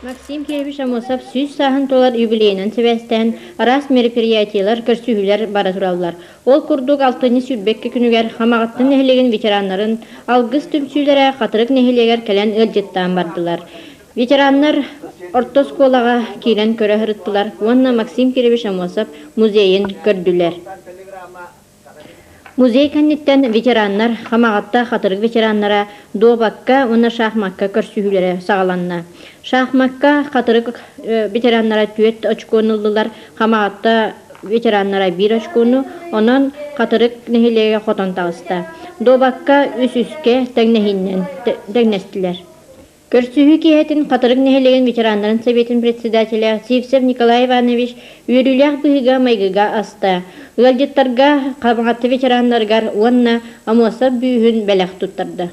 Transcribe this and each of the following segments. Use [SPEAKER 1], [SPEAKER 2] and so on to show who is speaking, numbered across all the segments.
[SPEAKER 1] Максим Кирович Аммосов сүүс сааһын туолар юбилейынан сибээстээн араас мероприятиелар, көрсүһүүлэр бара тураллар. Ол курдук алтынньы 22 күнүгэр Хамаҕатта нэһилиэгин ветераннарын Алгыс түмсүүлэрэ Хатырык нэһилиэгэр кэлэн ыалдьыттаан бардылар. Ветераннар орто оскуолаҕа киирэн көрө сырыттылар уонна Максим Кирович Аммосов музейын көрдүлэр. Музей кэнниттэн ветераннар Хамаҕатта Хатырык ветераннара дуобакка уонна шахмакка көрсүһүүлэрэ саҕаланна. Шахмакка Хатырык ветераннара түөрт очкону ыллылар, Хамаҕатта ветераннара биир очкону, онон Хатырык нэһилиэгэ хотон таҕыста. Дуобакка үс-үскэ тэҥнэһиинэн тэҥнэстилэр. Көрсүһүү киэһэтин Хатырык нэһилиэгин ветераннарын сэбиэтин председателэ Сивцев Николай Иванович үөрүүлээх быһыыга-майгыга аста. Ыалдьыттарга, Хамаҕатта ветераннарыгар уонна Амуосов бүүһүн бэлэх туттарда.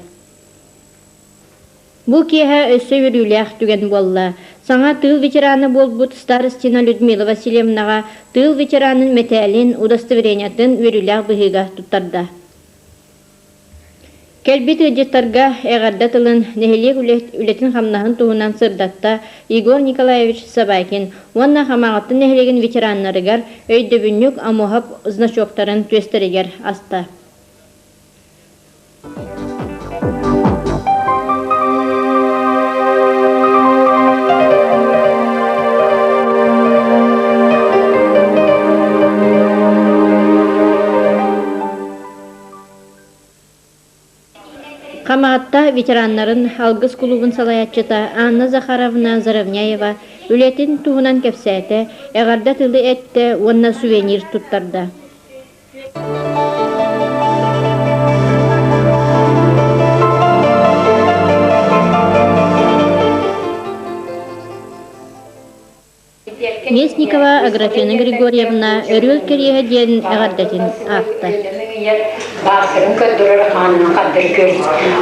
[SPEAKER 1] Бу киэһэ өссө үөрүүлээх түгэн буолла. Саҥа тыыл ветерана буолбут Старостина Людмила Васильевнаҕа тыыл ветеранын мэтээлин, удостоверениетын үөрүүлээх быһыыга туттарда. Кэлбит ыалдьыттарга эҕэрдэ тылын, нэһилиэк үлэтин-хамнаһын туһунан сырдатта Егор Николаевич Собакин уонна Хамаҕатта нэһилиэгин ветераннарыгар өйдөбүнньүк Амуһап значоктарын түөстэригэр аста. Хамаҕатта ветераннарын Алгыс кулуубун салайааччыта Анна Захаровна Заровняева үлэтин туһунан кэпсээтэ, эҕэрдэ тылы эттэ уонна сувенир туттарда. Местникова Аграфена Григорьевна Өрүөл кэриэһэ диэн эҕэрдэтин аахта.
[SPEAKER 2] Баасырын көрдөрөр хаанын хардыргыр.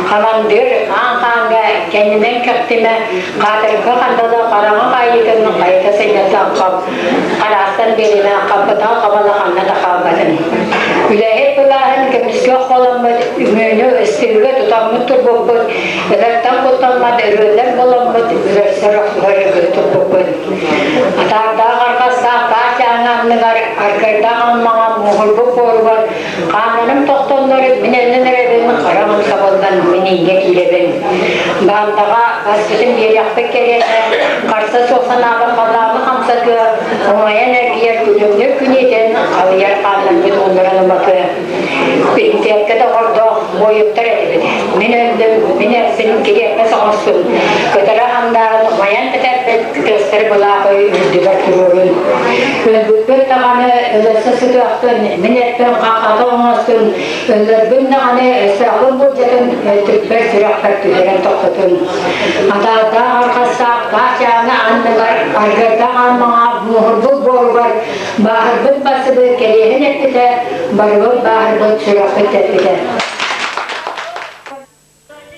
[SPEAKER 2] Хамандыр хаан хааҥҥа кэннинэн кэхтимэ, хаатырга хандала хараҥа хаайыытын хайыта сынньата хап, хараастан биэримэ хаппытаҕа хабала ханна да хаалбатын. Үлэһит былааһын көмүскэ холаммыт, үҥүүнү ыстыыга тутаммыт турбуппут, өлөртөн куттаммат өрүөллэр буоламмыт, өлөрсөр охсуһар турбуппут. Атаардаах арҕастаах таас дьааҥы анныгар, аргыардаах аммаҕа муоһурбут буоругар хааннарым тохтоллор, мин эллэн эрэбин, хараҕым сабыллан мин ииҥҥэ киирэбин. Баандаҕа баспытын биэриэхпит кэриэтэ, харса суох санаабар халлааны хамсатыа, умайан эргийэр күлүмнүр күнүтэн халыйар хааннарбыт уулларан уматыа. Бинтиэккэ доҕордоох буойуттар этибит. Мин өллүм, мин эрбин кириэппэс оҥостум. Көтөрө андаарын умайан бүтэрбит тыастары былаах өй үрдүгэр туруорун. Өлбүппүт даҕаны өлөрсө сытыахпын, мин эрбин хаххата оҥостун, өлөрбүн даҕаны өстөөхпүн былдьатын өлтүппэр сүрэхпэр түһэрэн тохтотун. Атаардаах арҕастаах таах анныгар, аргыардаах ааммаҕа муоһурбут буоругар Бааһырбыт басыбыт кэриэһин эппитэ, барыбыт бааһырбыт сүрэхпит тэппитэ.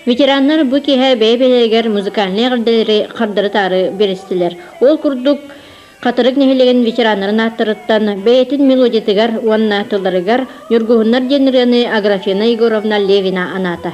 [SPEAKER 1] Ветераннар бу киэһэ бэйэ-бэйэлэригэр музыкальнай эҕэрдэлэри хардары-таары биэристилэр. Ол курдук, Хатырык нэһилиэгин ветераннарын ааттарыттан бэйэтин мелодиятыгар уонна тылларыгар Ньургуһуннар диэн ырыаны Аграфена Егоровна Левина анаата.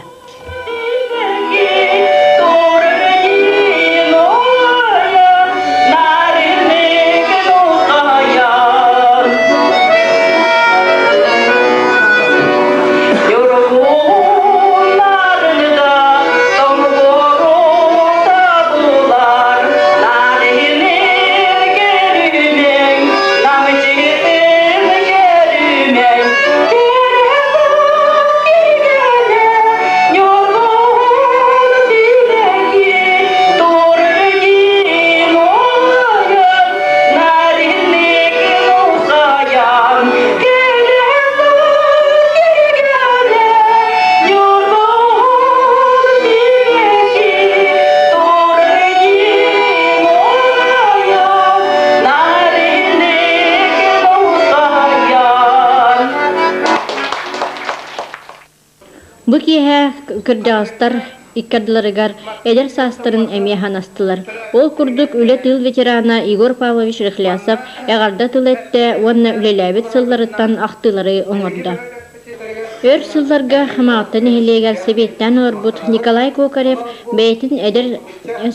[SPEAKER 1] Бу киэһэ кырдьаҕастар икки ардыларыгар эдэр саастарын эмиэ ханастылар. Ол курдук үлэ-тыыл ветерана Егор Павлович Рехлясов эҕэрдэ тыл эттэ уонна үлэлээбит сылларыттан ахтыылары оҥордо. Өр сылларга Хамаҕатта нэһилиэгэр сэбиэттээн олорбут Николай Кокарев бэйэтин эдэр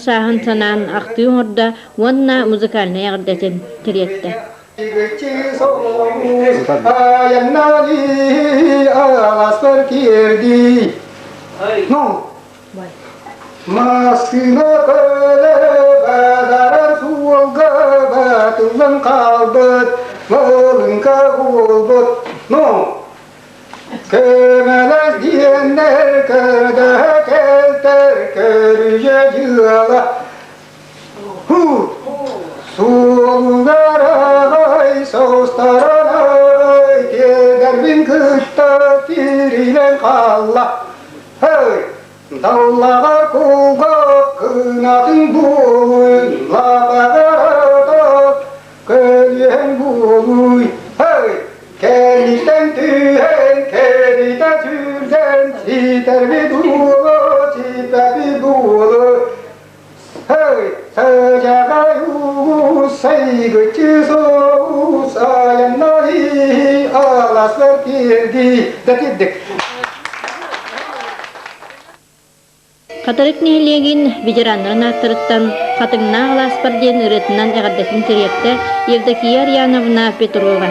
[SPEAKER 1] сааһын санаан ахтыы оҥордо уонна музыкальнай эҕэрдэтин тириэртэ.
[SPEAKER 3] Массыына көлө бадарар суолга батыллан хаалбыт, малыҥка буолбут. Ну, көмөлөс диэннэр көрдөһө кэлтэр көрүдьэ дьыала. Ху, суолугар аҕай соҕустаран аҕай тиэрдэрбин кытта тирилэн хаалла. Hey! Даллаҕар кулгаах кынатын буолуй, лапаҕар атах көлүөһэҥ буолуй. Hey! Кэлиттэн түһэн, кэлитэ сүүрдэн, ситэрбит уолу, сиппэпит уолу. Hey! Сыдьаҕай уу, сайгыччы соус, айаннаһыы, аласпар киирдии, дэтирдик.
[SPEAKER 1] Хатырык нэһилиэгин ветераннарын ааттарыттан Хатыҥнаах алааспар диэн ырыатынан эҕэрдэтин тириэртэ Евдокия Арьяновна Петрова.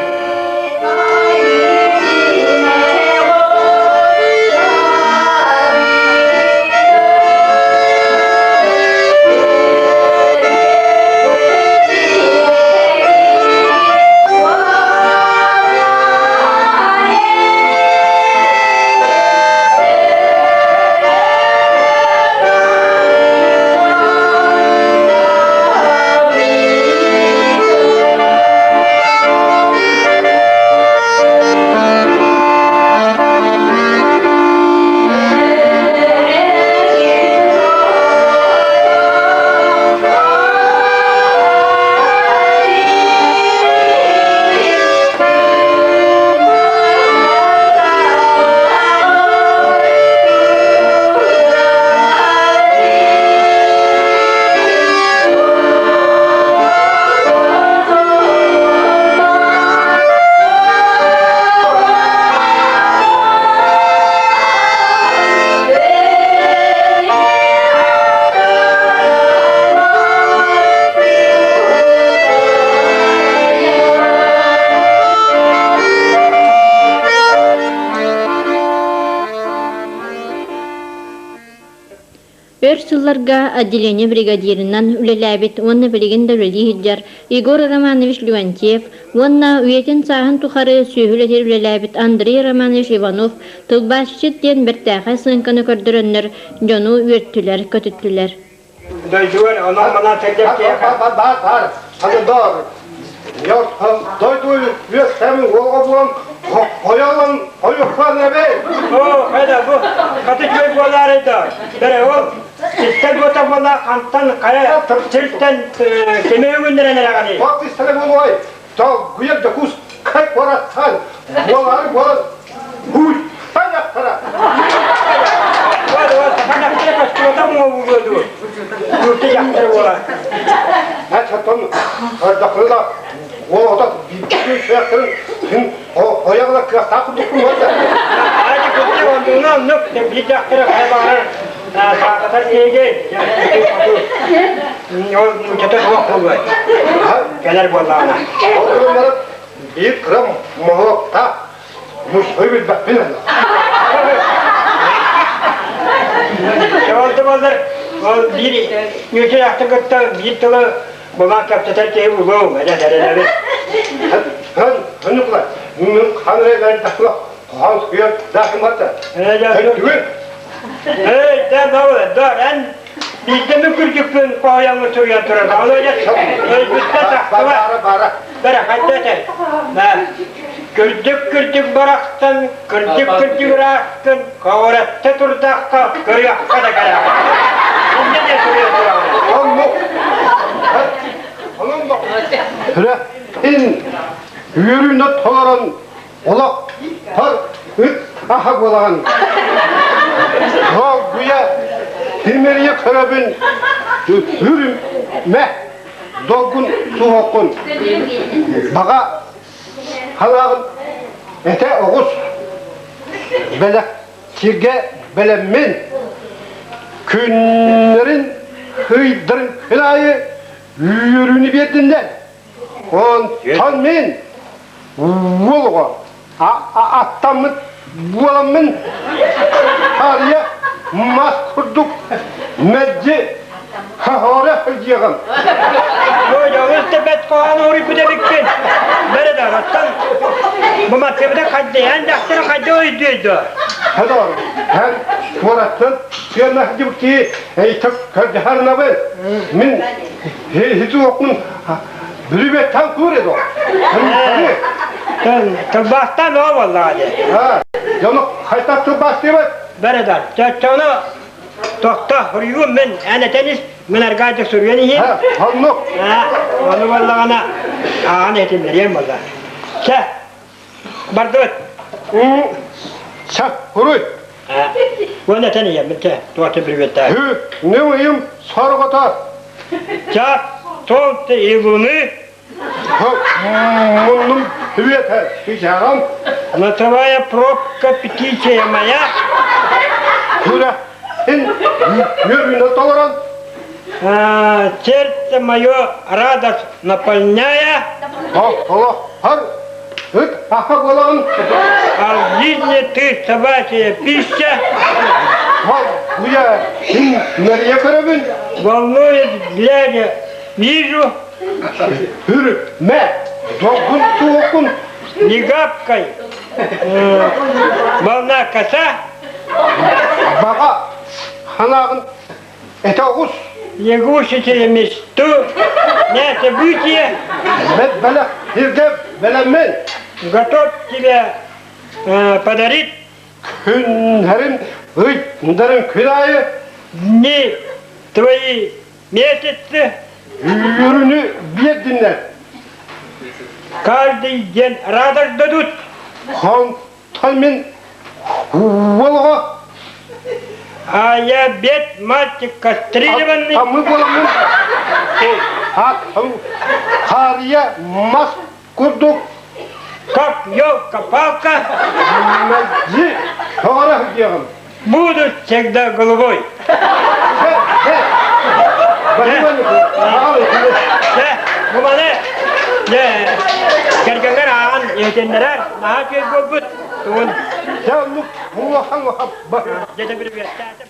[SPEAKER 1] Өр сылларга отделение бригадирынан үлэлээбит уонна билигин да үлэлии сылдьар Егор Романович Леонтьев уонна үйэтин сааһын тухары сүөһү үлэтигэр үлэлээбит Андрей Романович Иванов тылбаасчыт диэн бэртээхэй сыаҥканы көрдөрөннөр дьону үөртүлэр-көтүттүлэр.
[SPEAKER 4] Дойдугар онон-манан сылдьар киһиэхэ
[SPEAKER 3] Баар, Дойду үөскэм уоҕа буолан хойолон хойукхан эбэй.
[SPEAKER 4] Оо, хайда бу хаты үчүгэй буолаарай да. Бэрэ ол истэр буота буола хантан хайа сиртэн кими өгүннэрэн эрэҕиний?
[SPEAKER 3] Бак истere буолуой. То гуяк докус кай кораттан буолар буолар. Хуй хайактара.
[SPEAKER 4] Вот, вот, ханактара көстүөтэ муҥа буолуо. Күртэ дьахтар буола.
[SPEAKER 3] Начаттан дакыла уолата биир син ойоҕла кыахтаах курдукпун буолла.
[SPEAKER 4] Ади күртэ ондуна оннук биир дьахтара хайа баҕарар саататар киһиги ол нууччата суох буолуой. Кэлэр буоллаҕына.
[SPEAKER 3] Ол гынан баран биир кыра моһуоктаах мужской билбэппин.
[SPEAKER 4] Ол буоллар ол биир нуучча кытта биир тылы булан кэпсэтэр киһи булуоҥ эдэ эрэнэбин.
[SPEAKER 3] Хэн хөнүкла мүн ханрэ гайдахла хан күйөр дахымата.
[SPEAKER 4] Эй, да, да, да, эн биирдэ мүкүрдүкпүн хоһуйаҥҥын суруйан турар. Ону өлбүттэ тахсыба. Бара хайда этэ? Күрдүк-күрдүк барахсан, күрдүк-күрдүк ыраахтын, көҕүрэтте турдахха, көрүөххэ да кэрэҕэ. Инньэ диэн суруйан тураҕын.
[SPEAKER 3] Ин үөрүүнэ толорон олох тар ыт аха буолаҕын. Долгуйа тимирийэ көрөбүн үрүмэ долгун суһуоххун. Баҕа халааҕын этэ оҕус. Бэлэх сиргэ бэлэммин. Күннэрин, ыйдарын күн аайы үөрүүнү биэрдиннэр. Онтон мин уол оҕо аттаммыт буоламмын харыйа мас курдук мэлдьи хоһоро сылдьыаҕым.
[SPEAKER 4] Ой, олус да бэт хоһоон уруйбут эбиккин. Бэрэ да, оттон бу матсыбыта хайдыйан дьахтары хайда өйдүөй дуо?
[SPEAKER 3] Хадор, һэн куораттан сыаннах дьыбыкки эйтөк көрдөһөрнабы. Мин хиту Бүрүбэттэн куур эдо.
[SPEAKER 4] Тылбаастаан оо буоллаҕа дии.
[SPEAKER 3] Дьону хайдах тылбаастыыбыт?
[SPEAKER 4] Бэрэдэр, чоччону тохто суруйуум мин эн этэн ис, мин аргаайдык суруйан иһиим.
[SPEAKER 3] Оннук.
[SPEAKER 4] Ону буоллаҕына ааҕан иһитиннэриэм буолла. Чэ, бардыбыт.
[SPEAKER 3] Чэ, хуруй.
[SPEAKER 4] Уонна этэн иһиэм, чэ, туох бүрүбэттээх.
[SPEAKER 3] Нүм ыйым сорҕото
[SPEAKER 4] Час солнца и луны.
[SPEAKER 3] Муннум света чычаҕым.
[SPEAKER 4] Носовая пробка птичья моя.
[SPEAKER 3] Сүрэхпин үөрүүнэн толорон.
[SPEAKER 4] Сердце мое радость наполняя.
[SPEAKER 3] Олоххор ыт аха буолаҕын.
[SPEAKER 4] А в жизни ты собачья пища.
[SPEAKER 3] Уйа мэрия көрөбүн.
[SPEAKER 4] Волнует глядя, вижу.
[SPEAKER 3] Үрүмэ, долгун туохун.
[SPEAKER 4] Не гапкой волна коса.
[SPEAKER 3] Баҕа ханаҕын этэ оҕус.
[SPEAKER 4] Лягушечье мечту, не событие.
[SPEAKER 3] Бэлэх, сиргэ бэлэммин.
[SPEAKER 4] Готов тебе подарить.
[SPEAKER 3] Күннэрин, ыйдарын күн аайы.
[SPEAKER 4] Дни твои месяцы.
[SPEAKER 3] Үөрүнү биэрдиннэр.
[SPEAKER 4] Каждый день радость дадут.
[SPEAKER 3] Онтон мин уолга
[SPEAKER 4] А я бед мальчик кастрированный.
[SPEAKER 3] А мы буоламмын Хария мас курдук
[SPEAKER 4] Как елка-палка.
[SPEAKER 3] Мэлдьи көҕөрө сылдьыаҕым.
[SPEAKER 4] Буду всегда голубой. Бу маны кэргэҥҥэр ааҕан иһитиннэрэр наһаа үчүгэй буолбут. Тугун?
[SPEAKER 3] Дьэ оннук улахан
[SPEAKER 4] Дьэ бүрүбүөттээтим.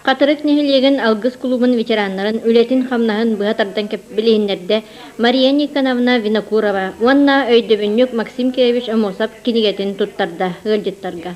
[SPEAKER 1] Хатырык нэһилиэгин Алгыс кулуубун ветераннарын үлэтин-хамнаһын быһа тардан билиһиннэрдэ Мария Никоновна Винокурова уонна өйдөбүнньүк Максим Кирович Аммосов кинигэтин туттарда ыалдьыттарга.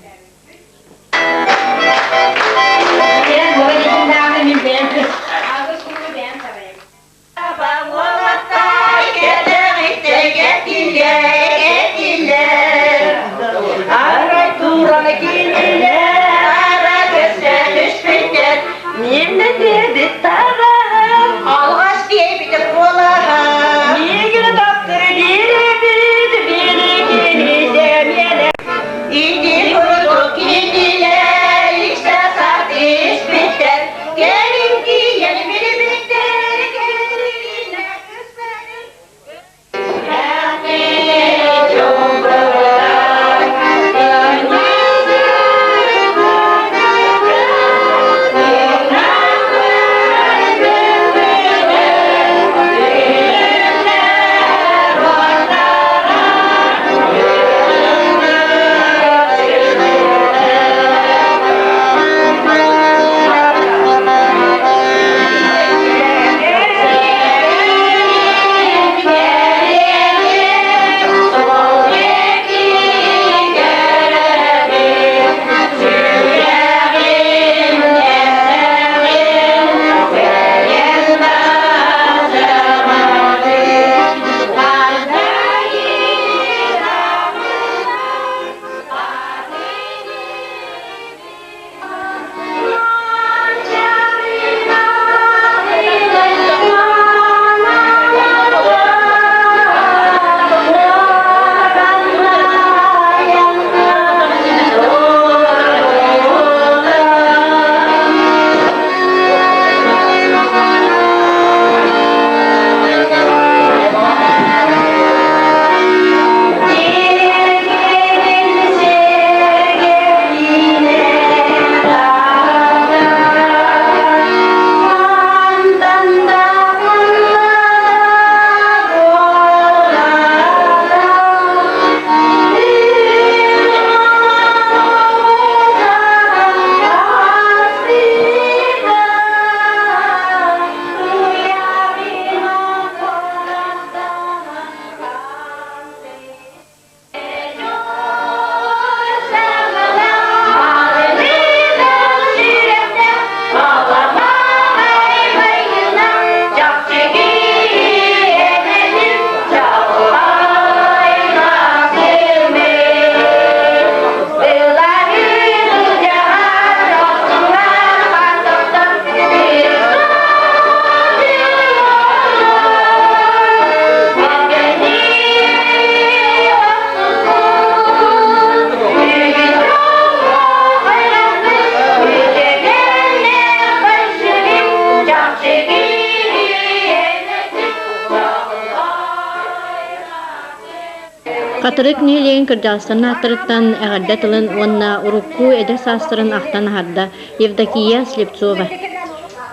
[SPEAKER 5] Арай туран кинилэр ара көсө түспүттэр Миэнэ диэбит тараһым Алҕас диэбитим куолаһым Миигин таптыр диэбит бири киһи миэнэ Ити курдук кинилэр иксэ сат испиттэр Кэлин тиийэн билбиттэр кэлинэ түспэтин
[SPEAKER 1] Хатырык нэһилиэгин кырдьаҕастарын ааттарыттан эҕэрдэ тылын уонна урукку эдэр саастарын ахтан аһарда Евдокия Слепцова.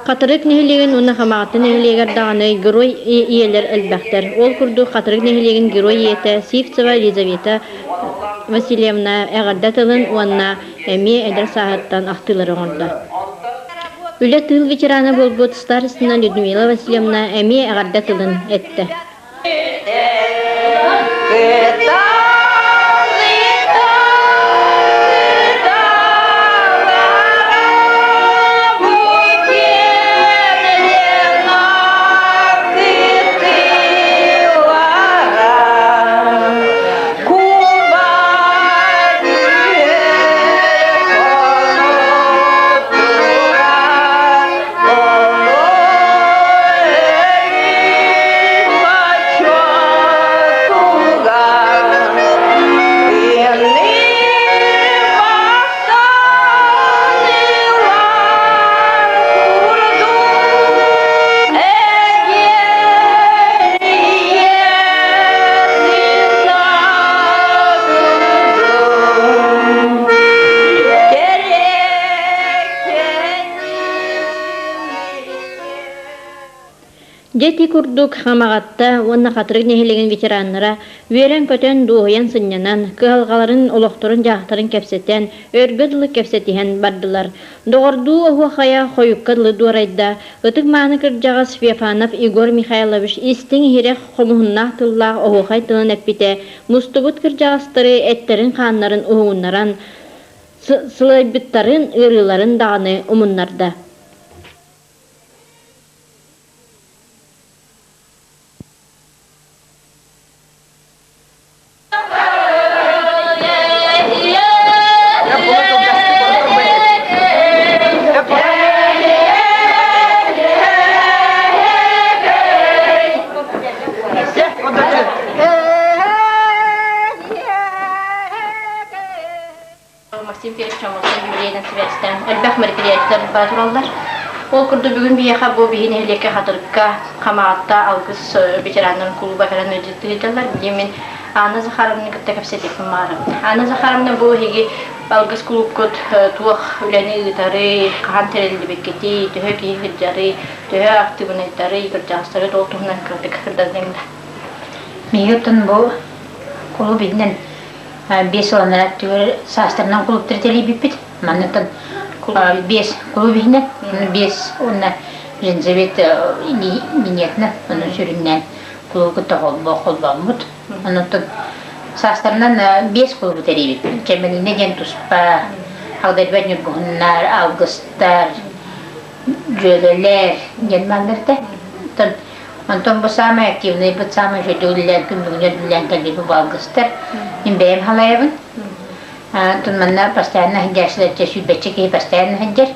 [SPEAKER 1] Хатырык нэһилиэгин уонна Хамаҕатта нэһилиэгэр даҕаны герой ийэлэр элбэхтэр. Ол курдук Хатырык нэһилиэгин герой ийэтэ Сивцева Елизавета Васильевна эҕэрдэ тылын уонна эмиэ эдэр сааһыттан ахтыылары оҥордо. Үлэ тыыл ветерана буолбут старостина Людмила Васильевна эмиэ эҕэрдэ тылын эттэ. Дьэ ити курдук Хамаҕатта уонна Хатырык нэһилиэгин ветераннара үөрэн-көтөн, дуоһуйан сынньанан, кыһалҕаларын, олохторун-дьаһахтарын кэпсэтэн, өргө дылы кэпсэтиһэн бардылар. Доҕордуу оһуохайа хойукка дылы дуорайда, ытык-мааны кырдьаҕас Феофанов Егор Михайлович истиҥ-иһирэх хомуһуннаах тыллаах оһуохай тылын эппитэ, мустубут кырдьаҕастары эттэрин-хааннарын уһугуннаран, сылайбыттарын, ыарыыларын даҕаны умуннарда. Максим Федорович Чомолсон юбилейынан сибээстээн элбэх мероприятиелар бара тураллар. Ол курдук бүгүн биһиэхэ бу биһи нэһилиэккэ Хатырыкка, Хамаҕатта Алгыс ветераннарын кулууба кэлэн ыалдьыттыыллар. Билигин мин Анна Захаровнаны кытта кэпсэтиэхпин баҕарабын. Анна Захаровна, бу эһиги Алгыс кулуупкут туох үлэни ыытарый, хаһан тэриллибиккитий, төһө киһи сылдьарый, төһө актыыбынайдарый, кырдьаҕастары ол туһунан кыратык сырдатыҥ да.
[SPEAKER 2] Миигиттэн бу кулууп иһинэн биэс сыл анараа өттүгэр саастарынан кулууптары тэрийбиппит. Манныттан биэс кулууп иһинэн, биэс уонна женсовет линиятынан, ону сүрүннээн кулуубу кытта холбооммут. Онуттан саастарынан биэс кулуубу тэрийбиппит. Чэмэлинэ диэн туспа, Алдарбат ньургуһуннар, алгыстар, дьүөгэлэр диэн бааллар этэ. Оттон онтон бу саамай активнайбыт, саамай үчүгэйдик үлэлээн, күн бүгүнүгэр үлэлээн кэлбит бу алгыстар. Мин бэйэм халайабын. Оттон манна постоянно сылдьааччылар сүүрбэччэ киһи постоянно сылдьар.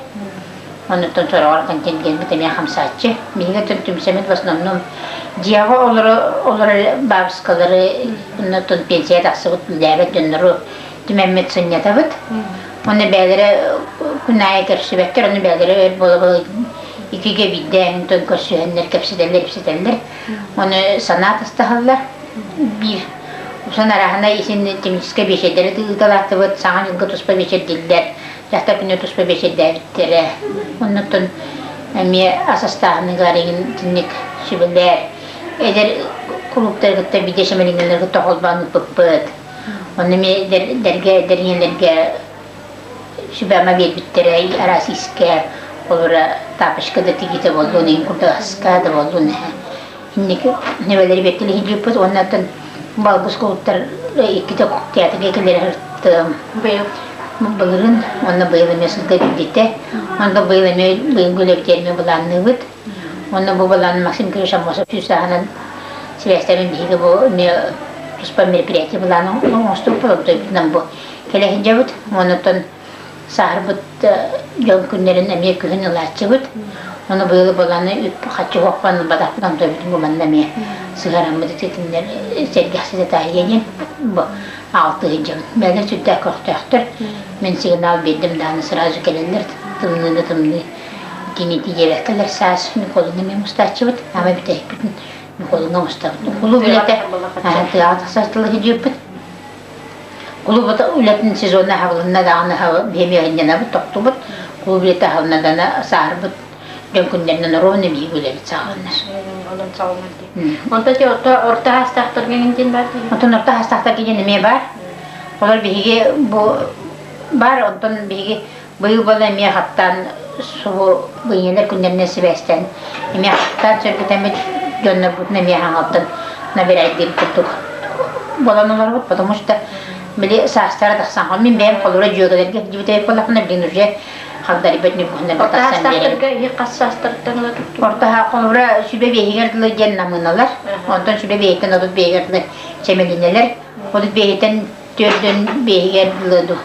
[SPEAKER 2] Онуттан сороҕор контингеммит эмиэ хамсааччы. Биһиги оттон түмсэммит в основном дьиэҕэ олорор бабушкалары, оннуттан пенсия тахсыбыт үлэлээбэт дьоннору түмэммит сынньатабыт. Уонна бэйэлэрэ күн аайы көрсүбэттэр, ону бэйэлэрэ өр буола-буола иккигэ биирдэ онтон көрсүһэннэр, кэпсэтэллэр, ипсэтэллэр. Ону санаа тастаһаллар. Биир усан арааһынай исин тематическай биэчэрдэри ыыталаатыбыт, саҥа дьылга туспа биэчэрдиллэр, дьахтар күнү туспа биэчэрдээбиттэрэ. Оннуттан эмиэ ас астааһыныгар иҥин итинник сүбэлэр. Эдэр кулууптары кытта биирдэ сэмэлиҥҥэлэри кытта холбоон ыыппыппыт. Онно эмиэ эдэргэ, эдэр ийэлэргэ сүбэ-ама биэрбиттэрэ араас искэ, олора тапочка да тигиитэ буоллун, иһин курдук аска да буоллун инники небэлэри бэртили иһиллибиппит уонна оттон балгыс кулуттар иккитэ театрга кэлэр сырыттым.
[SPEAKER 1] Быйыл
[SPEAKER 2] Былырыын уонна быйыл эмиэ сылга билбитэ. Онно быйыл эмиэ быйылгы үлэбитигэр эмиэ былаанныыбыт. Уонна бу былаан Максим Кириллович Аммосов сүүс сааһынан сибээстэрин биһиги бу эмиэ туспа мероприятие былаанын оҥостубуппут, онтон бу кэлэ сылдьабыт. Оннуттан сааһырбыт дьон күннэрин эмиэ күһүн ылааччыбыт. Ону быйыл былааны үп хаччы уохпан ылбатахпыт, онтон бу манна эмиэ сыһараммыт итиннэр сэргэхситэ таайыа диэн бу аҕалтыы сылдьабыт. Бэйэлэр сүрдээх көхтөөхтөр. Мин сигнал биэрдим даҕаны сразу кэлэллэр, тымныы да тымныы. Кинити диэбэккэлэр саас Ньукулуҥҥа эмиэ мустааччыбыт. Ама бүтэһикпитин Ньукулуҥҥа мустабыт. Ньукулу билэтэ тыаҕа тахсар тылы сидьиэппит.
[SPEAKER 6] Кулубут үлэтин сезона аһабылынна даҕаны биһимиэһинньэнэбит тохтубут. Кулуб үлэтэ аһылына дана саарбыт дьон күннэринэн ровно биһиги үлэбит саҕаланар.
[SPEAKER 1] Онон саҕаланар дии. Онтон ти орто орто хаастаахтарга диэн баар дии.
[SPEAKER 6] Онтон орто хаастаахтарга диэн эмиэ баар. Олор биһиги бу баар онтон биһиги быйыл буола эмиэ хаттаан субу быйылар күннэринэн сибээстээн эмиэ хаттаан сөргүтэммит дьоннорбутун эмиэ хаҥалтан набирайдыыр курдук буолан олоробут, потому что били саастара тахсан мин бэйэм холура дьүөгэлэргэ сылдьыбыт буоллахпына билигин уже хагдарыйбат ньургуһуннарга
[SPEAKER 1] Орто
[SPEAKER 6] тахсан биэрэн
[SPEAKER 1] хаастаахтарга иһи хас саастарыттан ыла туттубут?
[SPEAKER 6] Орто холура сүбэ биэһигэр дылы диэн намыыналар, онтон сүбэ биэһиттэн 35-гэр дылы чэмэлинэлэр, 35-тэн төрдөн биэһигэр дылы ду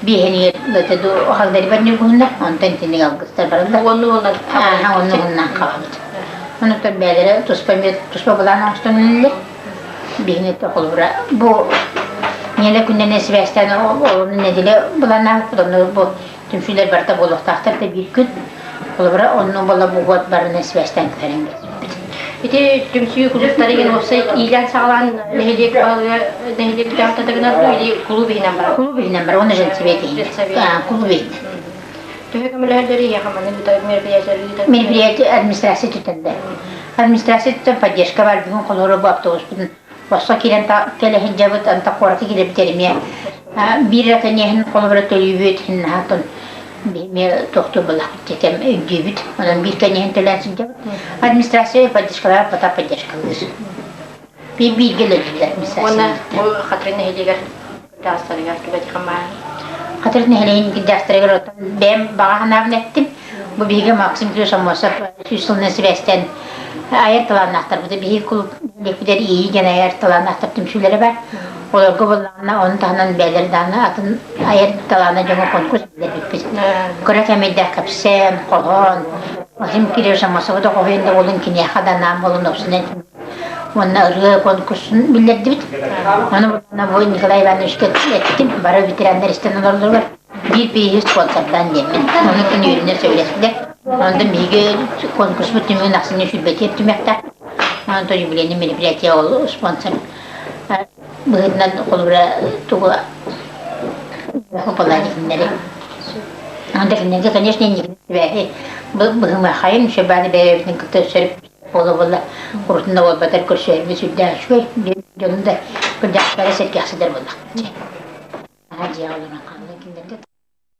[SPEAKER 6] биэһинигэр дылы ду хагдарыйбат ньургуһуннар, онтон итинник алгыстар бараллар.
[SPEAKER 1] Уонну уонна
[SPEAKER 6] Ааһа онну уоннан хаалбыт. Онуттан бэйэлэрэ туспа туспа былаан оҥостон үлэлиир. Биһини холобура бу нэдиэлэ күннэнэ сибээстээн олону нэдиэлэ былааннаабыппыт, онно бу түмсүүлэр барыта буолуохтаахтар да биир күн. Холобура онно буола бу уот барына сибээстээн түһэрэн кэлбиппит.
[SPEAKER 1] Ити түмсүү кулууптарыгын уопсай иилээн саҕалаан нэһилиэк баһылыга нэһилиэк дьаһалтатыгынан или кулууп иһинэн барар?
[SPEAKER 6] Кулууп иһинэн бар, уонна женсовет иһинэн. Кулууп иһинэн.
[SPEAKER 1] Төһө көмөлөһөллөр ийэхэ манна ыытар мероприятие ыытар?
[SPEAKER 6] Мероприятие администрация түтэллэ. Администрация түтэн поддержка бар бүгүн холоро бу автобуспутун босхо киирэн кэлэ сылдьабыт, анта куоракка киирэ эмиэ биир эрэ кэньиэһин холобура төлүүбүт, хиннаһатон эмиэ тохтуур буоллахпыт диэтем өйдүүбүт. Онон биир кэньиэһин төлөөн сылдьабыт. Администрация поддержкалара пота поддержкалыыр. Биир бииргэ үлэлииллэр администрация.
[SPEAKER 1] Уонна бу Хатырын нэһилиэгэр кырдьаҕастарыгар түбэтихэн баар.
[SPEAKER 6] Хатырын нэһилиэгин кырдьаҕастарыгар оттон бэйэм баҕа санаабын эттим. Бу биһиги Максим Кириллович Аммосов 100 сылынан сибээстээн айар талааннаахтарбыт. Биһиги кулууп нэһилиэкпитигэр Иэйии диэн айар талааннаахтар түмсүүлэрэ баар. Олорго буоллаҕына, ону таһынан бэйэлэр даҕаны атын айар талаана дьоҥҥо конкурс биллэрбиппит. Кыра кэмэйдээх кэпсээн, хоһоон, Максим Кириллович Аммосовы да хоһуйан да буолун, киниэхэ да анаан буолун, опсунан уонна ырыа конкурсун биллэрдибит. Ону бу Николай Ивановичка эттим, бары ветераннар истэн олороллоругар биир бииһи спонсордаан диэммин. Ону күн үөрүнэ сөбүлэстилэр. Онтон биһиги конкурспут түмүгүн ахсынньы сүлбэтиэр түмүөхтээх. Онтон юбилейный мероприятие ол спонсор быһыытынан холобура тугу выполнять Онто кинилэргэ, конечно, инникини быһымахайын, шөбааны бэйэбитин кытта сөрүп буола-буола урутун да буолбатар көрсүһэрбит сүрдээх үчүгэй дьону да кырдьаҕастара сэргэхситэр буоллахпыт. Дьиэҕэ олорон хаалла кинилэргэ.